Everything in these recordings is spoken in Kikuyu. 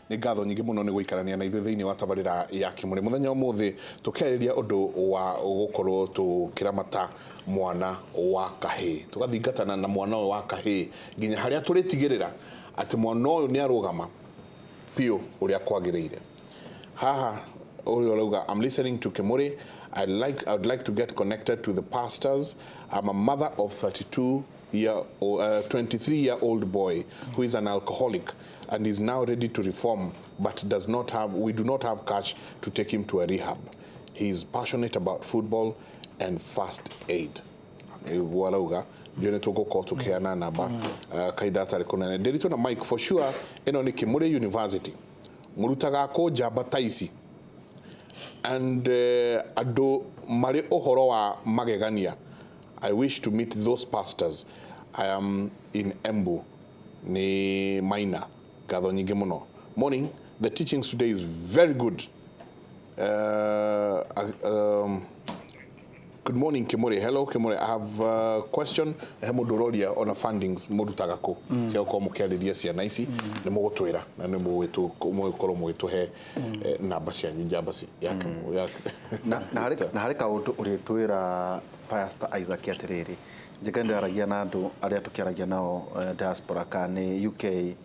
Nĩ ngatho nyingĩ mũno nĩ gũikarania na ithuĩ thĩinĩ wa tabarĩra ya Kĩmũrĩ. Mũthenya wa ũmũthĩ tũkĩarĩrĩria ũndũ wa gũkorwo tũkĩramata mwana wa kahĩĩ. Tũgathingatana na mwana ũyũ wa kahĩĩ nginya harĩa tũrĩtigĩrĩra atĩ mwana ũyũ nĩ arũgama biũ ũrĩa kwagĩrĩire. Haha ũrĩa ũrauga, "I'm listening to Kimuri. I would like to get connected to the pastors. I'm a mother of 32 year, 23-year-old boy who is an alcoholic and is now ready to reform, but does not have we do not have cash to take him to a rehab. He is passionate about football and first aid." Nĩguo arauga. Ndio nĩ tũgũkorwo tũkĩheana namba kahinda gatarĩ kũnene. Ndĩritũ na Mike, for sure ĩno nĩ Kimuri University. Mũrutaga kũ njamba ta ici and andũ marĩ ũhoro wa magegania? I wish to meet those pastors. I am in Embu. Nĩ Maina, ngatho nyingĩ mũno. "Morning, the teachings today is very good. Good morning, Kimuri. Hello, Kimuri. I have a question." He mũndũ ũroria ona fundings mũrutaga kũ cia gũkorwo mũkĩarĩria ciana ici. Nĩ mũgũtwĩra na nĩ mũgũkorwo mũgĩtũhe namba cianyu, njamba Na harĩ kaũndũ ũrĩtwĩra, Pastor Isaac, atĩrĩrĩ, njĩka ndĩraragia na andũ arĩa tũkĩaragia nao diaspora, ka nĩ UK,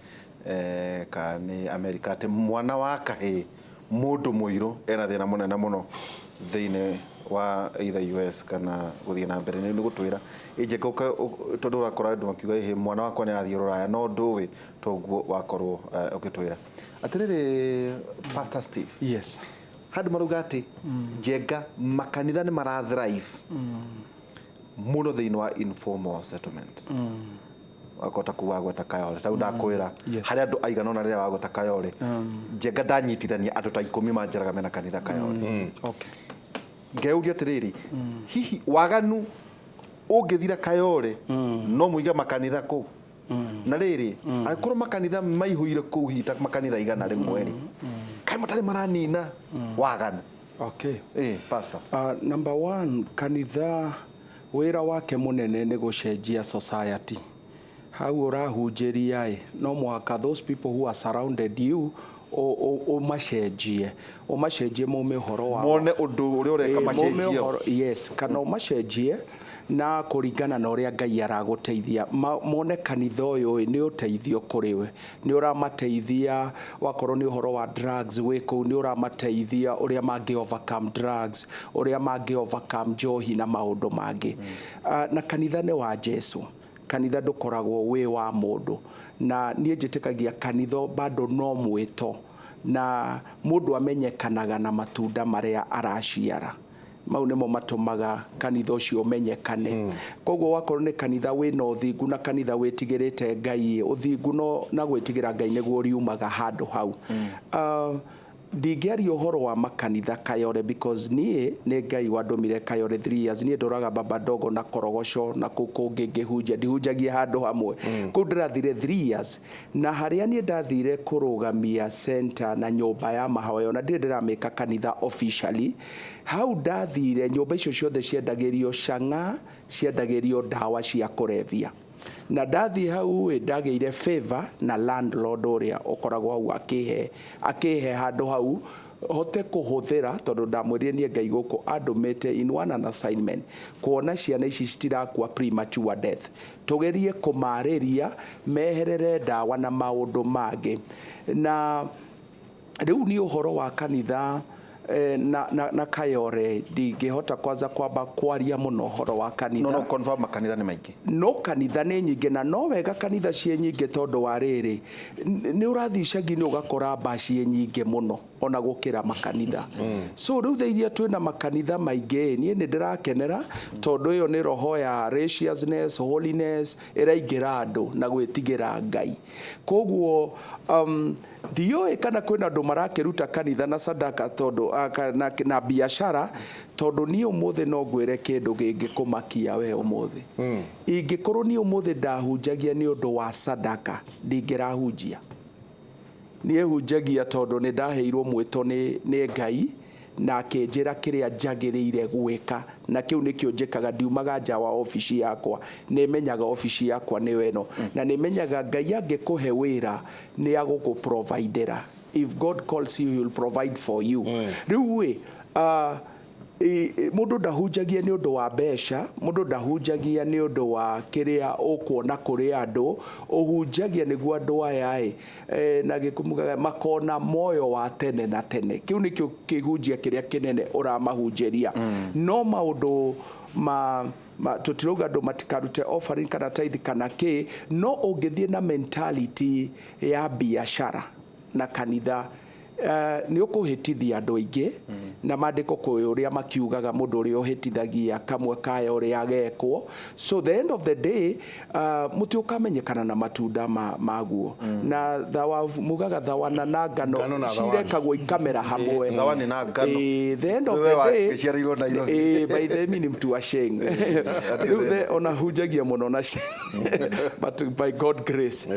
ka nĩ America, atĩ mwana wa kahĩĩ mũndũ mũirũ ena thĩna mũnene mũno thĩinĩ wa either US kana gũthiĩ na mbere. Nĩ gũtwĩra ĩnjĩka tondũ ũrakora andũ makiuga, "Ĩhĩ, mwana wakwa nĩ athiĩ rũraya," no ndũĩ toguo wakorwo ũgĩtwĩra. Atĩrĩrĩ, Pastor Steve, Yes. handũ marauga atĩ Njenga makanitha nĩ mara thrive mũno thĩinĩ wa informal settlements, wakota kuu wagweta Kayole tau ndakwĩra harĩ andũ aigana ũna rĩrĩa wagweta Kayole, Njenga ndanyitithania andũ ta 10 manjaraga mena kanitha Kayole. Ngeuria atĩrĩrĩ, hihi waganu ũngĩthira Kayole no mũige makanitha kũu? Na rĩrĩ, angĩkorwo makanitha maihũire kũu, hihi ta makanitha 100 rĩ, kaĩ matarĩ maranina waganu? Pastor. Number one, kanitha wĩra wake mũnene nĩ gũcenjia society. Hau ũrahunjĩria ĩ, no mũhaka those people who are surrounded you ũmacenjie, ũmacenjie maume ũhoro wa mone ũndũ ũrĩa ũreka. Maume macenjie. Yes, kana ũmacenjie na kũringana na ũrĩa Ngai aragũteithia. Mone kanitha ũyũ ĩ, nĩ ũteithio kũrĩ we, nĩ ũramateithia. Wakorwo nĩ ũhoro wa drugs wĩ kũu, nĩ ũramateithia ũrĩa mangĩ overcome drugs, ũrĩa mangĩ overcome njohi na maũndũ mangĩ. Na kanitha nĩ wa Jesu. Kanitha ndũkoragwo wĩ wa mũndũ, na niĩ njĩtĩkagia kanitha bado no mwĩto, na mũndũ amenyekanaga na matunda marĩa araciara. Mau nĩmo matũmaga kanitha ũcio ũmenyekane. Koguo wakorwo nĩ kanitha wĩna ũthingu na kanitha wĩtigĩrĩte Ngai, ũthingu no na gwĩtigĩra Ngai nĩguo riumaga handũ hau. Ndingĩaria ũhoro wa makanitha Kayore because niĩ nĩ Ngai wandũmire Kayore 3 years. Niĩ ndũraga Baba Ndogo na Korogoco na kũu kũngĩ ngĩhunjia. Ndihunjagia handũ hamwe. Kũu ndĩrathire 3 years, na harĩa niĩ ndathire kũrũgamia center na nyũmba ya mahoya, na ndirĩ ndĩramĩka kanitha officially. Hau ndathire, nyũmba icio ciothe ciendagĩrio cang'a, ciendagĩrio ndawa cia kũrebia. Na ndathiĩ hau ĩ, ndagĩire favor na landlord ũrĩa ũkoragwo hau, akĩhe handũ hau hote kũhũthĩra, tondũ ndamwĩrire niĩ Ngai gũkũ andũmĩte in one an assignment, kuona ciana ici citirakua premature death, tũgerie kũmarĩria meherere ndawa na maũndũ mangĩ. Na rĩu nĩ ũhoro wa kanitha na Kayore, ndingĩhota kwanza kwamba kwaria mũno ũhoro wa kanitha. No confirm makanitha nĩ maingĩ. No kanitha nĩ nyingĩ, na no wega kanitha ciĩ nyingĩ, tondũ wa rĩrĩ, nĩ ũrathiĩ icagi-inĩ ũgakora mba ciĩ nyingĩ mũno ona gũkĩra makanitha. So rĩu thaa iria twĩna makanitha maingĩ, niĩ nĩ ndĩrakenera, tondũ ĩyo nĩ roho ya righteousness, holiness ĩraingĩra andũ na gwĩtigĩra Ngai. Koguo ndiũĩ kana kwĩna andũ marakĩruta kanitha na sadaka tondũ na biacara, tondũ niĩ ũmũthĩ no ngwĩre kĩndũ gĩngĩkũmakia we ũmũthĩ. Ingĩkorwo niĩ ũmũthĩ ndahunjagia nĩ ũndũ wa sadaka, ndingĩrahunjia. Niĩ hunjagia tondũ nĩ ndaheirwo mwĩto nĩ Ngai na akĩnjĩra kĩrĩa njagĩrĩire gwĩka, na kĩu nĩkĩo njĩkaga. Ndiumaga nja wa obici yakwa. Nĩ menyaga obici yakwa nĩyo ĩno, na nĩ menyaga Ngai angĩkũhe wĩra nĩ agũkũ providera. If God calls you, he will provide for you. Rĩu ĩ mũndũ ndahunjagia nĩ ũndũ wa mbeca, mũndũ ndahunjagia nĩ ũndũ wa kĩrĩa ũkuona kũrĩ andũ, ũhunjagia nĩguo andũ aya ĩ na gĩkũmugaga makona moyo wa tene na tene. Kĩu nĩkĩo kĩhunjia kĩrĩa kĩnene ũramahunjĩria. No maũndũ ma tũtirauga andũ matikarute offering kana tithe kana kĩ, no ũngĩthiĩ na mentality ya biashara na kanitha, nĩ ũkũhĩtithia andũ aingĩ. Na maandĩko kwĩ ũrĩa makiugaga mũndũ ũrĩa ũhĩtithagia kamwe kaya ũrĩa agekwo. So the end of the day, mũtĩ ũkamenyekana na matunda maguo. Na thawa mugaga thawana na ngano Ngano na thawani. Cirekagwo ikamera hamwe. Thawani na ngano. The end of Wewe the day, waciarĩirwo Nairobi. By the way, ni mtu wa Sheng. Rĩu ona hunjagia mũno na Sheng, but by God grace,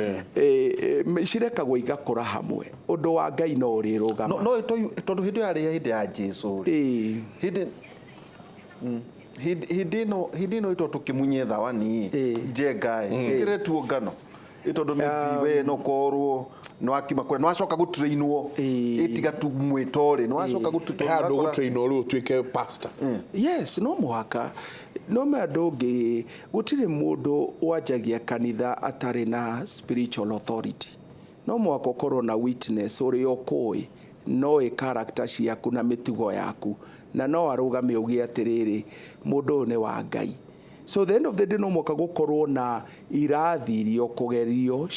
cirekagwo igakũra hamwe. Ũndũ wa Ngai no ũrĩrũgama. No tondũ hĩndĩ ĩyo yarĩ hĩndĩ ya Jesu rĩ, hĩndĩ ĩno ĩto tũkĩmunye thawani njenga ĩ ĩkĩretuo ngano ĩ tondũ maybe we no korwo nĩ wakiuma kũrĩa nĩ wacoka gũtrainwo ĩtiga tu mwĩto rĩ, nĩ wacoka gũtrainwo. Handũ gũtrainwo rĩu ũtuĩke pastor? Yes, no mũhaka no mea ndũngĩ, gũtirĩ mũndũ wanjagia kanitha atarĩ na spiritual authority. No mũhaka ũkorwo na witness ũrĩa ũkũĩ no ĩ character ciaku na mĩtugo yaku, na no arũgame uge atĩrĩrĩ, mũndũ ũyũ nĩ wa Ngai. So the end of the day, no mũhaka gũkorwo na irathi iria ũkũgerio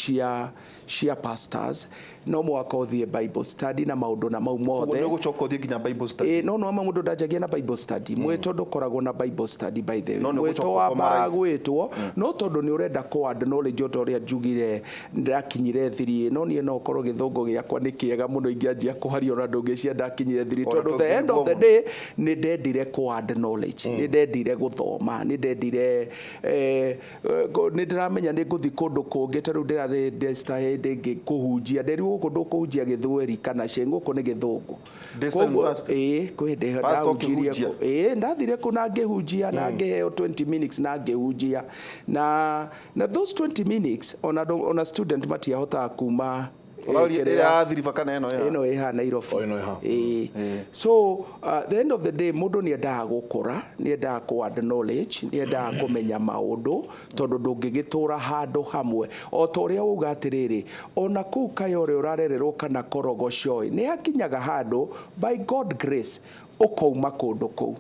cia pastors, no mũhaka ũthiĩ Bible study na maũndũ na mau mothe. Nĩ ũgũcoka ũthiĩ nginya Bible study? No ama mũndũ ndanjagia na Bible study. Mwĩto ndũkoragwo na Bible study, by the way. No nĩ Mwĩto ũgũcoka wambaga formalize. gwĩtwo, no tondũ nĩ ũrenda kũ add knowledge, o ta ũrĩa njugire ndakinyire 3, no niĩ no ũkorwo gĩthũngũ gĩakwa nĩ kĩega mũno ingĩanjia kũharia ona ndũngĩcia ndakinyire 3, Ona tondũ the end of the tũngĩigua. day nĩ ndendire kũ add knowledge, nĩ ndendire gũthoma, nĩ ndendire nĩ ndĩramenya nĩ ngũthiĩ kũndũ kũngĩ. Ta rĩu ndĩrathiĩ Daystar hĩndĩ ĩngĩ kũhunjia, nderirwo gũkũ ndũkũhunjia Gĩthweri kana Sheng, gũkũ nĩ Gĩthũngũ. Daystar Koguo, University? Kwĩ hĩndĩ Pastor ndahunjirie ũkĩhunjia? Ndathire kũ na ngĩhunjia na ngĩheo 20 minutes na ngĩhunjia, na those 20 minutes ona student matiahotaga kuma Ũraũria kĩrĩa- ĩrĩa ya Thiriba kana ĩno ĩha? Ĩno ĩha Nairobi. O, ĩno ĩha. So the end of the day, mũndũ nĩ endaga gũkũra, nĩ endaga kũ add knowledge, nĩ endaga kũmenya maũndũ, tondũ ndũngĩgĩtũra handũ hamwe. O ta ũrĩa uga atĩrĩrĩ, ona kũu Kayore ũrarererwo kana Korogocho, nĩ hakinyaga handũ by God grace ũkauma kũndũ kũu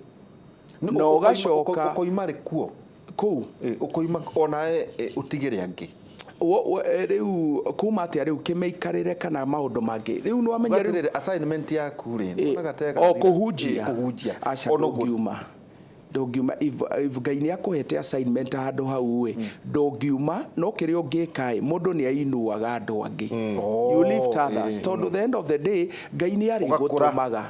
na ũgacoka. Ũkoima rĩ kuo? Kũu. Ũkoima onawe ũtigĩre angĩ. Rĩu kuma atĩa rĩu kĩmĩikarĩre kana maũndũ mangĩ rĩu nĩ wamenya rĩu? Atĩrĩrĩ, assignment yaku rĩ, nyonaga ta o kũhunjia. Kũhunjia. Aca. Ona ũguo. Ndũngiuma if Ngai nĩ akũhete assignment handũ hau ĩ, ndũngiuma. No kĩrĩa ũngĩka ĩ, mũndũ nĩ ainuaga andũ angĩ, you lift others, tondũ the end of the day Ngai nĩ Ũgakũra. arĩgũtũmaga,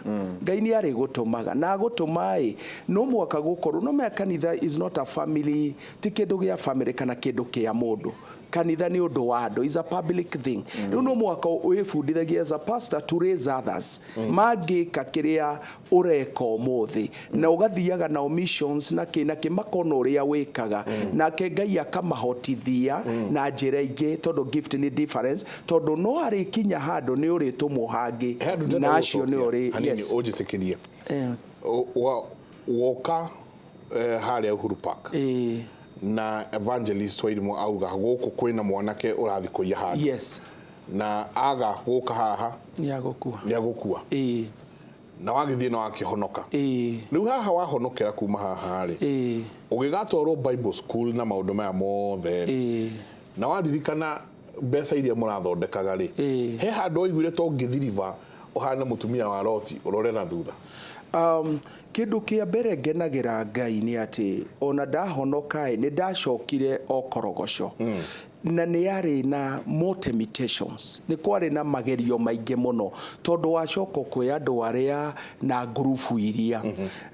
Ngai nĩ arĩgũtũmaga na agũtũma ĩ, no mũhaka gũkorwo no mea kanitha is not a family, ti kĩndũ gĩa family kana kĩndũ kĩa mũndũ. Kanitha nĩ ũndũ wa andũ, is a public thing. Rĩu no mũhaka wĩbundithagie as a pastor to raise others mangĩka kĩrĩa ũreka ũmũthĩ, na ũgathiaga nao missions na kĩ na kĩ, makona ũrĩa wĩkaga, nake Ngai akamahotithia na njĩra ingĩ, tondũ gift nĩ difference, tondũ no arĩkinya handũ nĩ ũrĩtũmwo hangĩ He handũ ndĩrenda na acio nĩ gũcokia ũrĩ hanini. Yes. Ũnjĩtĩkĩrie. Woka harĩa Uhuru Park na evangelist Wairimu auga gũkũ kwĩna mwanake ũrathiĩ kũiya handũ na aga gũka haha nĩ agũkua. Nĩ agũkua. Na wagĩthiĩ na wakĩhonoka. Rĩu haha wahonokera kuma haha rĩ, ũgĩgatwarwo Bible school na maũndũ maya mothe, na waririkana mbeca iria mũrathondekaga rĩ, he handũ waiguire to ũngĩthiriba ũhane mũtumia wa Loti ũrore na thutha? Kĩndũ kĩa mbere ngenagĩra Ngai nĩ atĩ ona ndahonoka ĩ, nĩ ndacokire o Korogoco, na nĩ yarĩ na more temptations, nĩ kwarĩ na magerio maingĩ mũno, tondũ wacoka kwĩ andũ arĩa na ngurubu iria,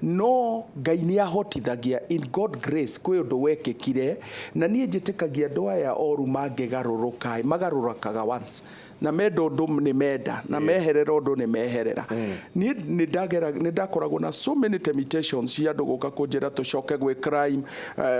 no Ngai nĩ ahotithagia. In God grace kwĩ ũndũ wekĩkire, na niĩ njĩtĩkagia andũ aya oru mangĩgarũrũka ĩ, magarũrũkaga once. Na menda ũndũ nĩ menda, na meherera ũndũ nĩ meherera. Niĩ nĩ ndakoragwo na so many temptations cia andũ gũka kũnjĩra tũcoke gwĩ crime,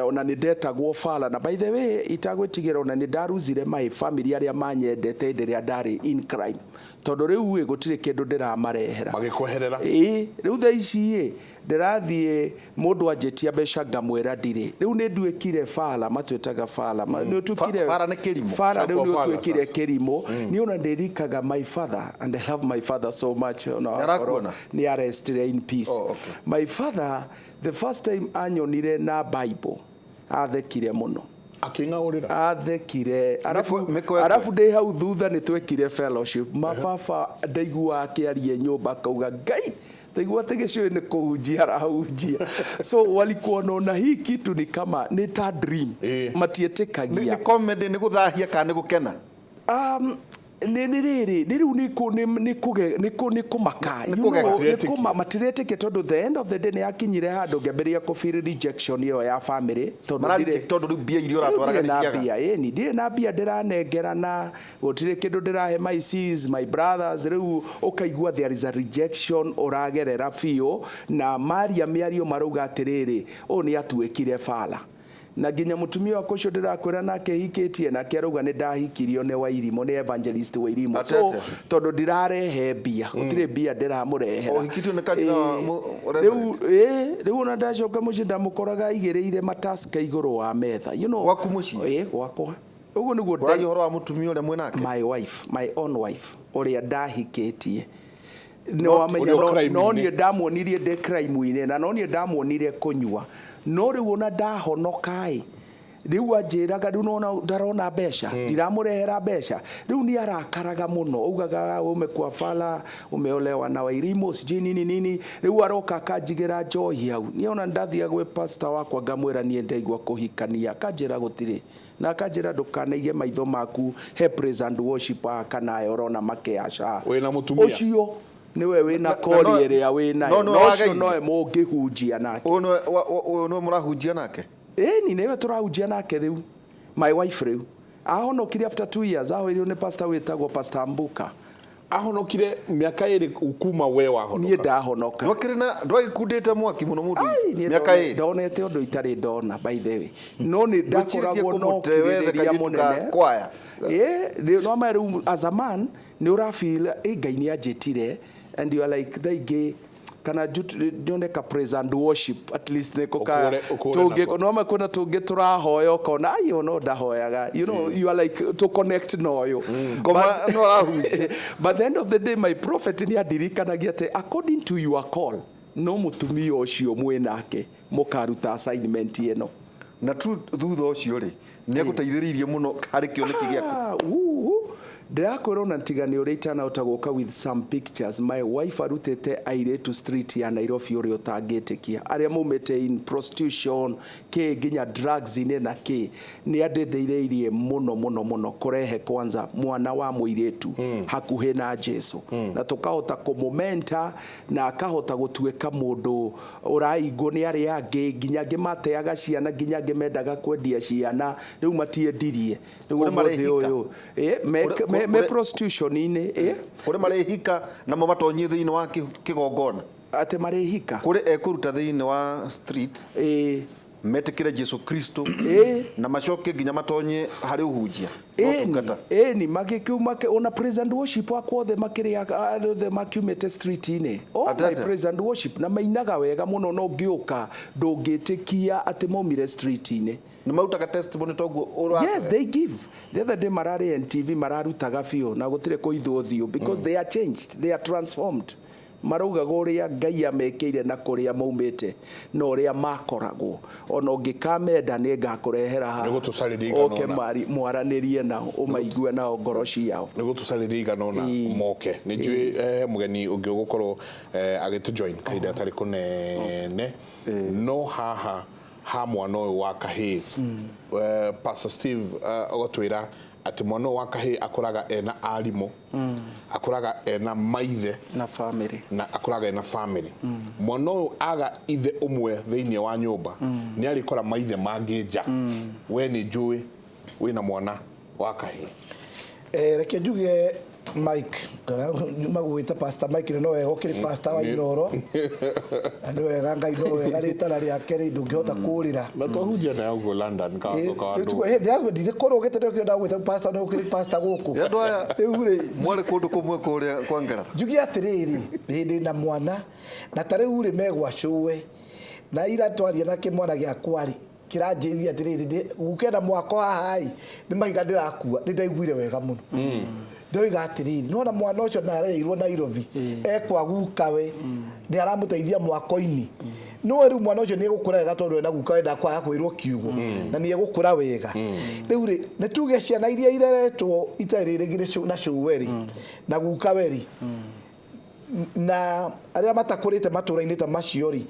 ona nĩ ndetagwo bala. Na by the way, itagwĩtigĩra, ona nĩ ndaruzire my family arĩa manyendete hĩndĩ ĩrĩa ndarĩ in crime, tondũ rĩu ĩ gũtirĩ kĩndũ ndĩramarehera. Magĩkweherera. Ĩĩ, rĩu thaa ici ĩ ndĩrathiĩ mũndũ anjĩtia mbeca ngamwĩra ndirĩ. Rĩu nĩ nduĩkire bala, matwĩtaga bala. Nĩ ũtuĩkire Bara nĩ kĩrimũ. Bara rĩu nĩ Bara ũtuĩkire sasa. Kĩrimũ. Niĩ ona ndĩrikaga my father, and I love my father so much, ona wakorwo Nĩarakuona? nĩ arestire in peace. Oh, okay. My father, the first time anyonire na Bible, athekire mũno. Akĩng'aũrĩra. Athekire arabu. Mĩkwekwe. Arabu ndĩ hau thutha nĩ twekire fellowship, mababa ndaiguaga akĩaria nyũmba akauga, "Ngai, ndaigua atĩ gĩcũĩ nĩ kũhunjia arahunjia." So walikuwa wanaona hii kitu ni kama nĩ ta dream. Matiĩtĩkagia. Nĩ comedy, nĩ gũthahia kana nĩ gũkena? Nĩ rĩrĩ nĩ rĩu nĩ kũ- nĩ nĩ kũge- nĩ kũ- nĩ kũmaka. Nĩ You know, kũgega. nĩ matiretĩkia, tondũ the end of the day nĩ yakinyire handũ ngĩambĩrĩria kũ feel rejection ĩyo ya family, tondũ Marareject tondũ rĩu mbia iria ũratwaraga ndirĩ nĩ na ciaga. mbia, ĩni ndirĩ na mbia ndĩranengerana, gũtirĩ kĩndũ ndĩrahe my sis, my brothers. Rĩu ũkaigua there is a rejection ũragerera biũ, na maria mĩario marauga atĩrĩrĩ, ũyũ nĩ atuĩkire bala. Na nginya mũtumia wakwa ũcio ndĩrakwĩra nake hikĩtie nake arauga nĩ ndahikirio nĩ Wairimũ, nĩ evangelist Wairimũ. So Atete. tondũ ndirarehe mbia, gũtirĩ mbia ndĩramũrehera. Ũhikĩtio nĩ kanitha wa Rĩu ĩĩ, rĩu ona ndacoka mũciĩ ndamũkoraga aigĩrĩire mataska igũrũ wa metha. Gwaku mũciĩ? Ĩĩ, gwakwa. Ũguo nĩguo Ũraria ũhoro wa mũtumia ũrĩa mwĩnake? My wife, my own wife, ũrĩa ndahikĩtie. Nĩ Not wamenya ũrĩa no crime-inĩ. niĩ ndamuonirie ndĩ crime-inĩ, na no niĩ ndamuonire kũnyua. No rĩu ona ndahonoka ĩ, rĩu anjĩraga rĩu nona ndarona mbeca, ndiramũrehera mbeca, rĩu nĩ arakaraga mũno, augaga, "Umekuwa fala, umeolewa na Wairimu," sijui nini nini. Rĩu aroka akanjigĩra njohi hau. Niĩ ona ndathiaga gwĩ pastor wakwa ngamwĩra niĩ ndaigua kũhikania, akanjĩra gũtirĩ, na akanjĩra ndũkanaige maitho maku he praise and worship aya kana aya ũrona makĩaca. Wĩna mũtumia? Ũcio nĩwe wĩna kori ĩrĩa wĩnayo. No nĩwe Na ũcio wagaire? nowe mũngĩhunjia nake. Ũyũ nĩwe ũyũ nĩwe mũrahunjia nake? Ĩni, nĩwe tũrahunjia nake rĩu. My wife rĩu ahonokire after 2 years, ahoirio nĩ pastor wĩtagwo Pastor Mbuka. Ahonokire mĩaka 2 kuma we Niĩ wahonoka? ndahonoka. Ndwakĩrĩ na ndwagĩkundĩte mwaki mũno mũndũ Ai, niĩ mĩaka 2? Ndonete ũndũ itarĩ ndona, by the way, no nĩ Ndwĩcirĩtie ndakoragwo no kũmũte wethe ũkirĩrĩria kairĩtu ka mũnene. kwaya? Ĩ no ma rĩu as a man nĩ ũrafeel ĩ Ngai nĩ anjĩtire, and you are like thaa ingĩ kana nyone ka praise and worship at least nĩko ka Ũkũre tũngĩ nako. no ma kwĩna tũngĩ tũrahoya ũkona ai no ndahoyaga, you are like to connect na ũyũ. Ngoma no arahunjia. But the end of the day, my prophet nĩ andirikanagia atĩ according to your call, no mũtumia ũcio mwĩ nake mũkaruta assignment ĩno. Na tu thutha ũcio rĩ, nĩ agũteithĩrĩirie mũno harĩ kĩoneki gĩaku? Ah, uu, ndĩrakwĩra ona tiga nĩ ũrĩa itanahota gũka with some pictures. My wife arutĩte airĩtu street ya Nairobi ũrĩa ũtangĩtĩkia, arĩa maumĩte in prostitution kĩ nginya drugs-inĩ na kĩ. Nĩ andeithĩrĩirie mũno mũno mũno kũrehe kwanza mwana wa mũirĩtu hakuhĩ na Jesu, na tũkahota kũmũmenta na akahota gũtuĩka mũndũ ũraigwo nĩ arĩa angĩ, nginya angĩ mateaga ciana, nginya angĩ mendaga kwendia ciana, rĩu matiendirie rĩu. Kũrĩ Ũmũthĩ marehika. ũyũ me, me prostitution-inĩ Kũrĩ marĩhika namo matonyie thĩinĩ wa kĩgongona? Atĩ marĩhika? Kũrĩ ekũruta thĩinĩ wa street, metĩkĩre Jesu Kristo, na macoke nginya matonye harĩ ũhunjia na ũtungata? Ĩni, magĩkiuma ona praise and worship akwa othe makĩrĩ othe makiumĩte street-inĩ. All my Atete. praise and worship na mainaga wega mũno, no ngĩũka ndũngĩtĩkia atĩ maumire street-inĩ. Nĩ marutaga testimony toguo ũra? Yes, they give. The other day mararĩ NTV mararutaga biũ na gũtirĩ kũithwo ũthiũ, because they are changed, they are transformed. Maraugaga ũrĩa Ngai amekĩire na kũrĩa maumĩte na ũrĩa makoragwo. Ona ũngĩkamenda nĩ ngakũrehera haha. Nĩgũtũcarĩria igana Ũke ũna. mwaranĩrie nao, ũmaigue nao ngoro ciao. Nä gå tå carä igana ona moke nä njå mũgeni å ngä å gå korwo agä tå join kahinda gatarä kå nene. No haha ha mwana å yå wa kahä, Pastor Steve, ũgatwä ra atä mwana å yå wa kahä akoraga ena arimå, akoraga ena maithe na family. Na akoraga ena family. Mwana ũyũ aga ithe ũmwe thĩinĩ wa nyũmba, nĩ arĩkora maithe mangĩ nja. We nĩ njũĩ wĩna mwana wa kahĩĩ. Reke njuge Mike kana magwĩta Pastor Mike no wega ũkĩrĩ pastor wa Inoro na nĩ wega Ngai no wega rĩtana rĩake rĩ ndũngĩhota kũrĩra. Na twahunjia nayo ũguo London kacoka andũ. Hĩndĩ ndikũrũgĩte nĩkĩo ndagwĩta pastor no ũkĩrĩ pastor gũkũ. Andũ aya Rĩu rĩ mwarĩ kũndũ kũmwe kũrĩa kwa Ngeretha. Njuge atĩrĩrĩ, hĩndĩ na mwana na ta rĩu rĩ megwa cũwe na ira twaria na kĩmwana gĩakwa rĩ kĩranjĩria atĩrĩrĩ, gũkena mwako haha ĩ nĩ mahiga ndĩrakua, nĩ ndaiguire wega mũno. Ndoiga atĩrĩrĩ, nĩwona mwana ũcio na arereirwo Nairobi ekwa gukawe nĩ aramũteithia mwako-inĩ, no rĩu mwana ũcio nĩ egũkũra wega tondũ ena gukawe ndakwaga kwĩrwo kiugo na nĩ egũkũra wega. Rĩu rĩ nĩ tuge ciana iria ireretwo itarĩ rĩngĩ na cũwe rĩ na gukawe rĩ na arĩa matakũrĩte matũra-inĩ ta macio rĩ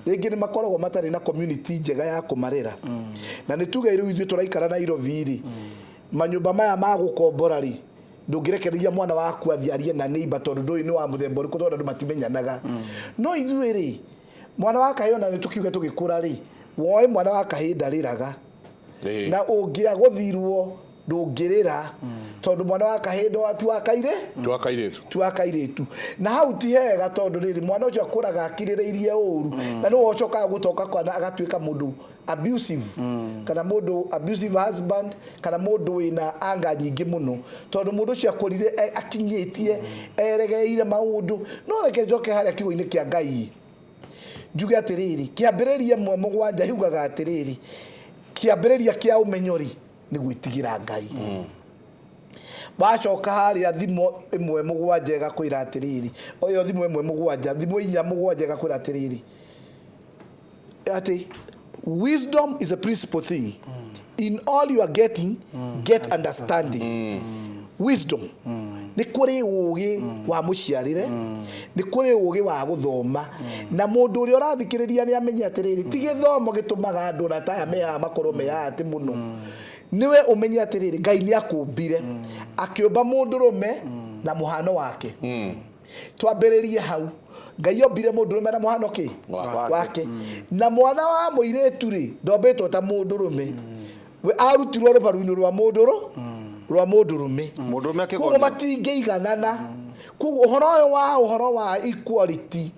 rĩngĩ nĩ makoragwo matarĩ na community njega ya kũmarera. Na nĩ tuge rĩu ithuĩ tũraikara Nairobi rĩ manyũmba maya ma gũkombora rĩ ndũngĩrekereria mwana waku athiĩ arie na neighbor tondũ ndũĩ nĩ wa mũthemba ũrĩkũ tondũ andũ matimenyanaga. No ithuĩ rĩ mwana wa kahĩĩ ona nĩ tũkiuge tũgĩkũra rĩ woe mwana wa kahĩĩ ndarĩraga na ũngĩagũthirwo ndũngĩrĩra tondũ mwana wa kahĩĩ no ti wa kairĩ ti wa kairĩtu. Na hau ti hega tondũ rĩrĩ mwana ũcio akũraga akirĩrĩirie ũru na nĩwe ũcokaga gũtoka kana agatuĩka mũndũ abusive kana mũndũ abusive husband kana mũndũ wĩna anga nyingĩ mũno tondũ mũndũ ũcio akũrire akinyĩtie eregeire maũndũ. No reke njoke harĩa kiugo-inĩ kĩa Ngai njuge atĩrĩrĩ, kĩambĩrĩria 1:7 yugaga atĩrĩrĩ, kĩambĩrĩria kĩa ũmenyo rĩ nĩ gwĩtigĩra Ngai. Wacoka harĩa thimo 1:7 ĩgakwĩra atĩrĩrĩ, oyo thimo 1:7 thimo 4:7 ĩgakwĩra atĩrĩrĩ atĩ wisdom is a principal thing. In all you are getting, get understanding. Wisdom nĩ kũrĩ ũgĩ wa mũciarĩre, nĩ kũrĩ ũgĩ wa gũthoma, na mũndũ ũrĩa ũrathikĩrĩria nĩ amenye atĩrĩrĩ ti gĩthomo gĩtũmaga andũ na taya mehaha makorwo meyatĩ mũno. Nĩwe ũmenye atĩrĩrĩ Ngai nĩ akũmbire akĩũmba mũndũrũme na mũhano wake. Twambĩrĩrie hau, Ngai ombire mũndũrũme na mũhano kĩ wake, na mwana wa mũirĩtu rĩ ndombĩtwo ta mũndũrũme, we arutirwo rũbaru-inĩ rwa mũndũrũme, koguo matingĩiganana. Koguo ũhoro ũyũ wa ũhoro wa equality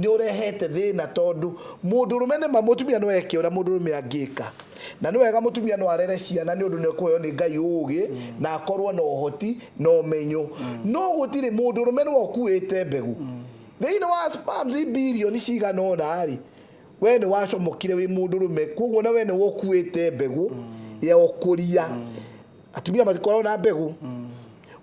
nĩ ũrehete thĩna tondũ mũndũrũme nĩ ma mũtumia no eke ũrĩa mũndũrũme angĩka, na nĩ wega mũtumia no arere ciana nĩ ũndũ nĩ ekũheo nĩ Ngai ũgĩ na akorwo na ũhoti na ũmenyo, no gũtirĩ mũndũrũme nĩwe ũkuĩte mbegũ thĩinĩ wa sperms bilioni cigana ũna rĩ, we nĩ wacomokire wĩ mũndũrũme, koguo na we nĩ ũkuĩte mbegũ ya ũkũria. Atumia matikoragwo na mbegũ.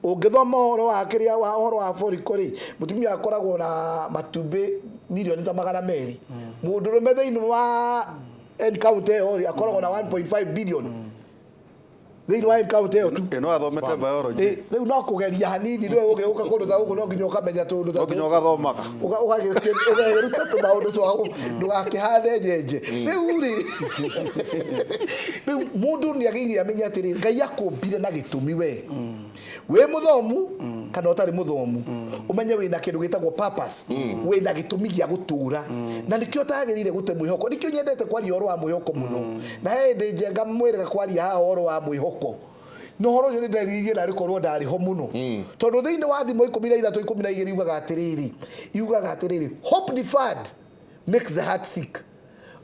Ũngĩthoma ũhoro wa kĩrĩa wa ũhoro wa follicle rĩ, mũtumia akoragwo na matumbĩ milioni ta 200, mũndũrũme thĩinĩ wa encounter ĩyo rĩ akoragwo na 1.5 billion thĩinĩ wa encounter ĩyo tu. Ĩno athomete biology. Rĩu no kũgeria hanini rĩu ũgĩũka kũndũ ta gũkũ no nginya ũkamenya tũndũ ta No nginya ũgathomaga. Ũgeruta tũmaũndũ twa ndũgakĩhande nyenje. Rĩu rĩ rĩu mũndũ nĩ agĩrĩire amenye atĩrĩrĩ Ngai akũmbire na gĩtũmi we wĩ mũthomu kana ũtarĩ mũthomu, ũmenye wĩna kĩndũ gĩtagwo purpose, wĩna gĩtũmi gĩa gũtũra, na nĩkĩo ũtagĩrĩire gũte mwĩhoko. Nĩkĩo nyendete kwaria ũhoro wa mwĩhoko mũno, na he hĩndĩ Njenga mwĩrĩga kwaria haha ũhoro wa mwĩhoko, na ũhoro ũcio nĩ nderirire narĩ korwo ndarĩ ho mũno, tondũ thĩinĩ wa thimo 13 12 yugaga atĩrĩrĩ, hope deferred makes the heart sick,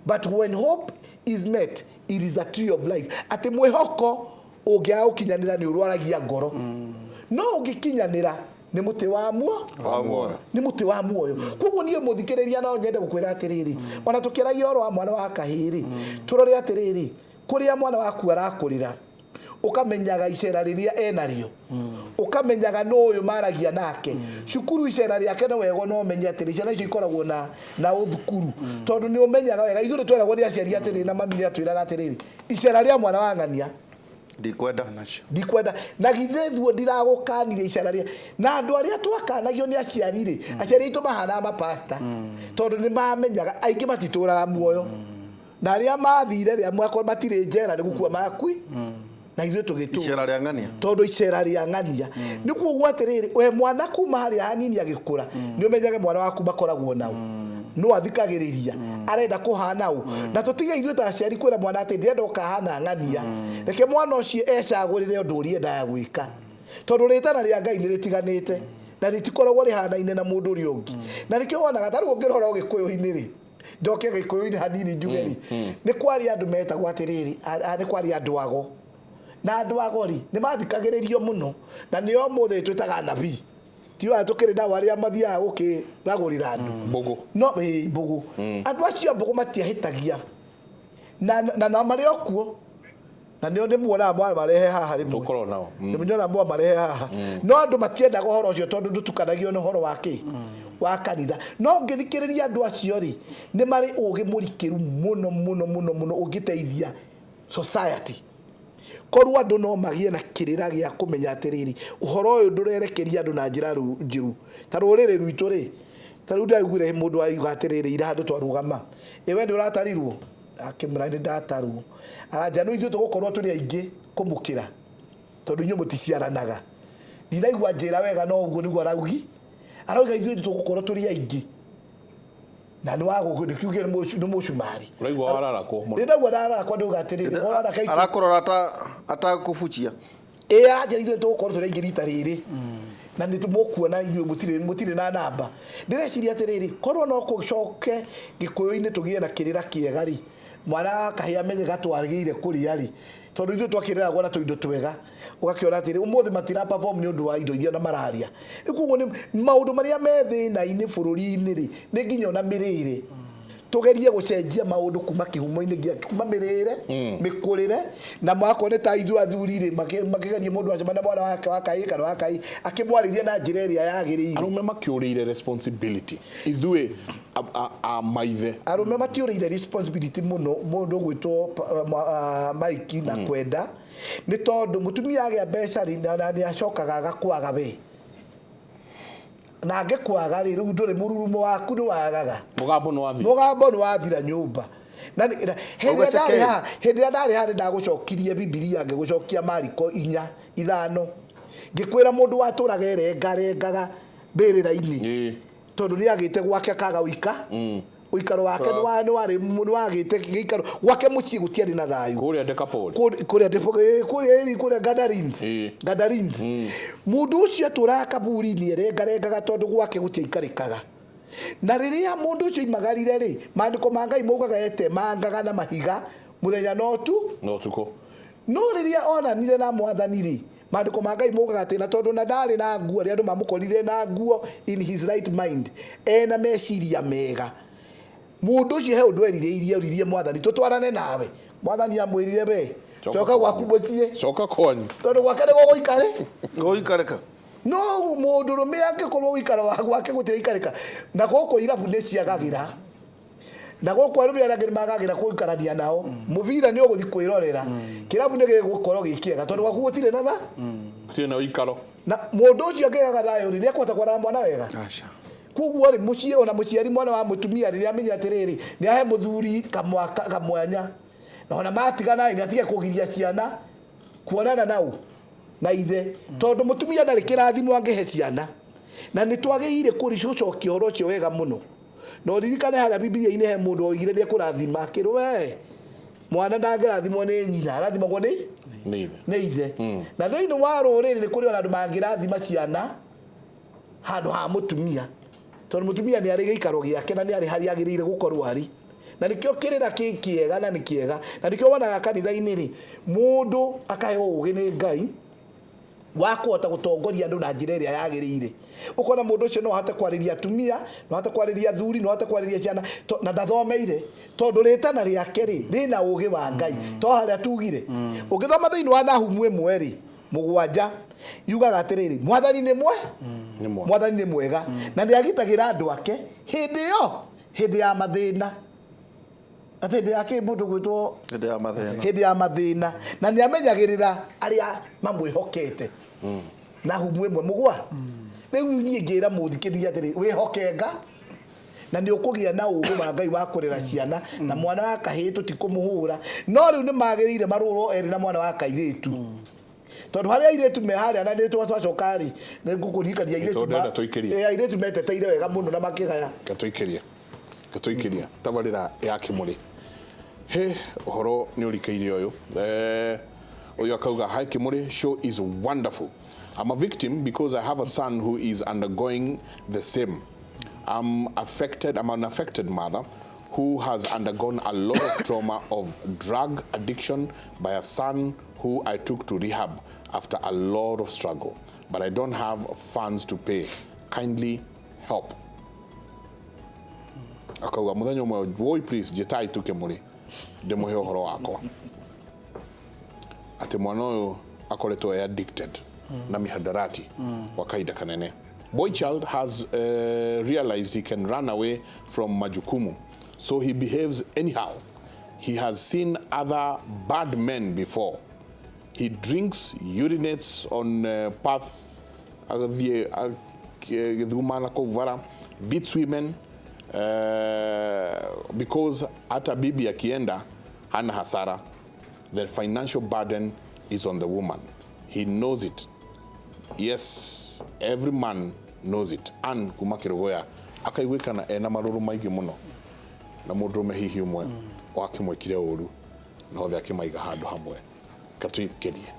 but when hope is met it is a tree of life. Atĩ mwĩhoko ũngĩaga gũkinyanĩra nĩ ũrwaragia ngoro, no ũngĩkinyanĩra nĩ mũtĩ wa muoyo, nĩ mũtĩ wa muoyo. Koguo niĩ mũthikĩrĩria no nyende gũkwĩra atĩrĩrĩ, ona tũkĩaragia ũhoro wa mwana wa kahĩĩ rĩ, tũrore atĩrĩrĩ kũrĩa mwana waku arakũrĩra, ũkamenyaga icera rĩrĩa enarĩo, ũkamenyaga no ũyũ maragia nake cukuru, icera rĩake no wega no ũmenye atĩrĩ ciana icio ikoragwo na ũthukuru, tondũ nĩ ũmenyaga wega. Ithuĩ nĩ tweragwo nĩ aciari atĩrĩrĩ na mami nĩ atwĩraga atĩrĩrĩ icera rĩa mwana wa ng'ania ndikwenda, na githĩ thuo ndiragũkanire icera rĩa na andũ arĩa twakanagio nĩ aciari rĩ, aciari aitũ mahanaga mapasta tondũ nĩ mamenyaga aingĩ matitũraga muoyo, na arĩa mathire rĩa mwako matirĩ njera nĩ gũkua makui, na ithuĩ tũgĩtũra icera rĩa ng'ania, tondũ icera rĩa ng'ania. Nĩ kuoguo atĩrĩrĩ we mwana kuma harĩa hanini agĩkũra nĩ ũmenyage mwana waku makoragwo nao no athikagĩrĩria arenda kũhana ũ, na tũtige ithuĩ ta aciari kwĩra mwana atĩ ndĩrenda ũkahana ng'ania, reke mwana ũcio ecagũrĩre ũndũ ũrĩa endaga gwĩka. Tondũ rĩtana rĩa Ngai nĩ rĩtiganĩte na rĩtikoragwo rĩhanaine na mũndũ ũrĩa ũngĩ. Na nĩkĩo wonaga ta rĩu ũngĩrora Ũgĩkũyũ-inĩ rĩ, njoke Gĩkũyũ-inĩ hanini njuge rĩ, nĩ kwarĩ andũ metagwo atĩrĩrĩ, nĩ kwarĩ andũ ago. Na andũ ago rĩ, nĩ mathikagĩrĩrio mũno na nĩo ũmũthĩ twĩtaga anabii. Tiũĩ tũkĩrĩ nao arĩa mathiaga gũkĩragũrĩra andũ. Mbũgũ. No ĩĩ mbũgũ. Andũ acio a mbũgũ matiahĩtagia. Na marĩ o kuo. Na nĩo nĩ muonaga mwamarehe haha rĩmwe. Tũkorwo nao. Nĩ muonaga mwamarehe haha. No andũ matiendaga ũhoro ũcio tondũ ndũtukanagio na ũhoro wa kĩ? Wa kanitha. No ũngĩthikĩrĩria andũ acio rĩ, nĩ marĩ ũgĩ mũrikĩru mũno mũno mũno mũno ũngĩteithia society. Korwo andũ no magĩe na kĩrĩra gĩa kũmenya atĩrĩrĩ, ũhoro ũyũ ndũrerekeria andũ na njĩra njũru. Ta rũrĩrĩ rwitũ rĩ, ta rĩu ndaiguire mũndũ auga atĩrĩrĩ, ira handũ twarũgama, ĩ we nĩ ũratarirwo? Akĩmwĩra nĩ ndatarwo. Aranja no ithuĩ tũgũkorwo tũrĩ aingĩ kũmũkĩra tondũ inyuĩ mũticiaranaga. Ndinaigua njĩra wega no ũguo nĩguo araugi. Arauga ithuĩ tũgũkorwo tũrĩ aingĩ. Na nĩ wa gũkũ nĩ kiuge nĩ mũcumarĩ. Ũraigua wararakwo mũno. Ndĩraigua ndararakwo ndauga atĩrĩrĩ, ũhoro wa kaitũ. Arakũrora ta atakũbucia. Ĩ aranjĩra ithuĩ tũgũkorwo tũrĩ aingĩ rita rĩrĩ. Na nĩ mũkuona inyuĩ mũtirĩ na namba. Ndĩreciria atĩrĩrĩ, korwo no gũcoke Gĩkũyũ-inĩ tũgĩe na kĩrĩra kĩega rĩ, mwana wa kahĩĩ amenye gatwagĩrĩire kũrĩa rĩ, tondũ ithuĩ twakĩreragwo na tũindo twega, ũgakĩona atĩrĩ, ũmũthĩ matira perform nĩ ũndũ wa indo iria ona mararĩa. Rĩu koguo nĩ maũndũ marĩa me thĩna-inĩ bũrũri-inĩ rĩ, nĩ nginya ona mĩrĩre. Tugerie gũcenjia maũndũ kuma kĩhumo-inĩ gĩa kuma mĩrĩre, mĩkũrĩre, na makorwo nĩ ta ithuĩ athuri rĩ, makĩgerie mũndũ acemania na mwana wake wa kahĩĩ kana wa kahĩĩ, akĩmwarĩria na njĩra ĩrĩa yagĩrĩire. Arũme makĩũrĩire responsibility. Ithuĩ a maithe. Arũme matiũrĩire responsibility mũno, mũndũ ũgwĩtwo Mike na kwenda, nĩ tondũ mũtumia agĩa mbeca rĩ, na nĩ acokaga agakwaga we. Na angĩkwaga rĩ, rĩu ndũrĩ mũrurumo waku nĩ wagaga. Mũgambo nĩ wathira. Mũgambo nĩ wathira nyũmba. Na hĩndĩ ĩrĩa ndarĩ haha, hĩndĩ ĩrĩa ndarĩ haha nĩ ndagũcokirie Bibilia, ngĩgũcokia Mariko 4:5. Ngĩkwĩra mũndũ watũraga erengarengaga mbĩrĩra-inĩ. Tondũ nĩ agĩte gwake akaga ũika. Ũikaro wake nĩ wagĩte gĩikaro gwake mũciĩ gũtiarĩ na thayũ. Kũrĩa Dekapoli. Kũrĩa Dekapoli, kũrĩa Gadarenes. Gadarenes. Mũndũ ũcio atũraga kaburi-inĩ erengarengaga tondũ gwake gũtiaikarĩkaga. Na rĩrĩa mũndũ ũcio oimagarire rĩ, maandĩko ma Ngai maugaga etemangaga na mahiga mũthenya na ũtukũ. Na ũtukũ. No rĩrĩa onanire na Mwathani rĩ, maandĩko ma Ngai maugaga atĩ na tondũ na ndarĩ na nguo, rĩrĩa andũ mamũkorire na nguo in his right mind, ena meciria mega. Mũndũ ũcio he ũndũ erirĩirie, oririe Mwathani, tũtwarane nawe. Mwathani amwĩrire we, coka gwaku mũciĩ. Coka kwanyu. Tondũ gwake nĩ gũgũikare. Gũgũikarĩka. No mũndũ rũme angĩkorwo ũikaro wa gwake gũtiraikarĩka. Na gũkũ irabu nĩ ciagagĩra. Na gũkũ arũme arĩa angĩ nĩ magagĩra kũikarania nao. Mũbira nĩ ũgũthiĩ kwĩrorera. Kĩrabu nĩ gĩgũkorwo gĩ kĩega tondũ gwaku gũtirĩ na tha. Gũtirĩ na ũikaro. Na mũndũ ũcio angĩaga thayũ rĩ, nĩ ekũhota kwaria na mwana wega. Aca. Koguo rĩ, mũciĩ ona mũciari mwana wa mũtumia rĩrĩa amenya atĩrĩrĩ, nĩ ahe mũthuri kamwanya. Na ona matigana rĩ, nĩ atige kũgiria ciana kuonana nao na ithe. Tondũ mũtumia ndarĩ kĩrathimo angĩhe ciana. Na nĩ twagĩrĩire kũricokia ũhoro ũcio wega mũno. Na ũririkane harĩa Bibilia-inĩ he mũndũ oigire nĩ ekũrathima, akĩrwo we, mwana ndangĩrathimwo nĩ nyina, arathimagwo nĩ Nĩ ithe. Nĩ ithe. Na thĩinĩ wa rũrĩrĩ nĩ kũrĩ ona andũ mangĩrathima ciana handũ ha mũtumia. Tondũ mũtumia nĩ arĩ gĩikaro gĩake na nĩ arĩ harĩa agĩrĩire gũkorwo arĩ. Na nĩkĩo kĩrĩra kĩ kĩega na nĩ kĩega. Na nĩkĩo wonaga kanitha-inĩ rĩ, mũndũ akaheo ũũgĩ nĩ Ngai wa kũhota gũtongoria andũ na njĩra ĩrĩa yagĩrĩire. Ũkona mũndũ ũcio no ahote kwarĩria atumia, no ahote kwarĩria athuri, no ahote kwarĩria ciana, na ndathomeire. Tondũ rĩtana rĩake rĩ, rĩna ũũgĩ wa Ngai. To harĩa tugire. Ũngĩthoma thĩinĩ wa Nahumu 1 rĩ, 7, yugaga atĩrĩrĩ, Mwathani nĩ mwe? Nĩ mwega. Mwathani nĩ mwega. Na nĩ agitagĩra andũ ake hĩndĩ ĩyo, hĩndĩ ya mathĩna. Atĩ hĩndĩ ya kĩ mũndũ gwĩtwo Hĩndĩ ya mathĩna. Hĩndĩ ya mathĩna. Na nĩ amenyagĩrĩra arĩa mamwĩhokete. Nahumu 1:7. Rĩu niĩ ngĩra mũthikĩrĩria atĩrĩ, wĩhoke Nga na nĩ ũkũgĩa na ũũgĩ wa Ngai wa kũrera ciana, na mwana wa kahĩĩ tũtikũmũhũra. No rĩu nĩ magĩrĩire marũrwo erĩ na mwana wa kairĩtu. Tondũ harĩa airĩtu me harĩa na nĩ twacoka rĩ, nĩ ngũkũririkania airĩtu Nĩ tondũ ndĩrenda tũikĩrie. Airĩtu meteteire wega mũno na makĩgaya. Ngatũikĩria. Ngatũikĩria. Tabarĩra ya Kĩmũrĩ. He, ũhoro nĩ ũrikĩire ũyũ. Ũyũ akauga, "Hi Kimuri, show is wonderful. I'm a victim because I have a son who is undergoing the same. I'm an affected mother who has undergone a lot of trauma of drug addiction by a son who I took to rehab after a lot of struggle, but I don't have funds to pay. Kindly help." Akauga muthenya ũmwe, "Woi, please njĩtai tu Kĩmũrĩ ndĩmũhe ũhoro wakwa," atĩ mwana ũyũ akoretwo e addicted na mihadarati kwa kahinda kanene. Boy child has realized he can run away from majukumu, so he behaves anyhow. He has seen other bad men before. He drinks, urinates on path, agathiĩ agĩthuguma na kũu bara, beats women, because hata bibi akienda hana hasara. The financial burden is on the woman. He knows it. Yes, every man knows it." An kuma Kĩrũgũya akaiguĩkana ena marũrũ maingĩ mũno na mũndũrũme hihi ũmwe wakĩmwĩkire ũru na othe akĩmaiga handũ hamwe. Katwĩkĩrie.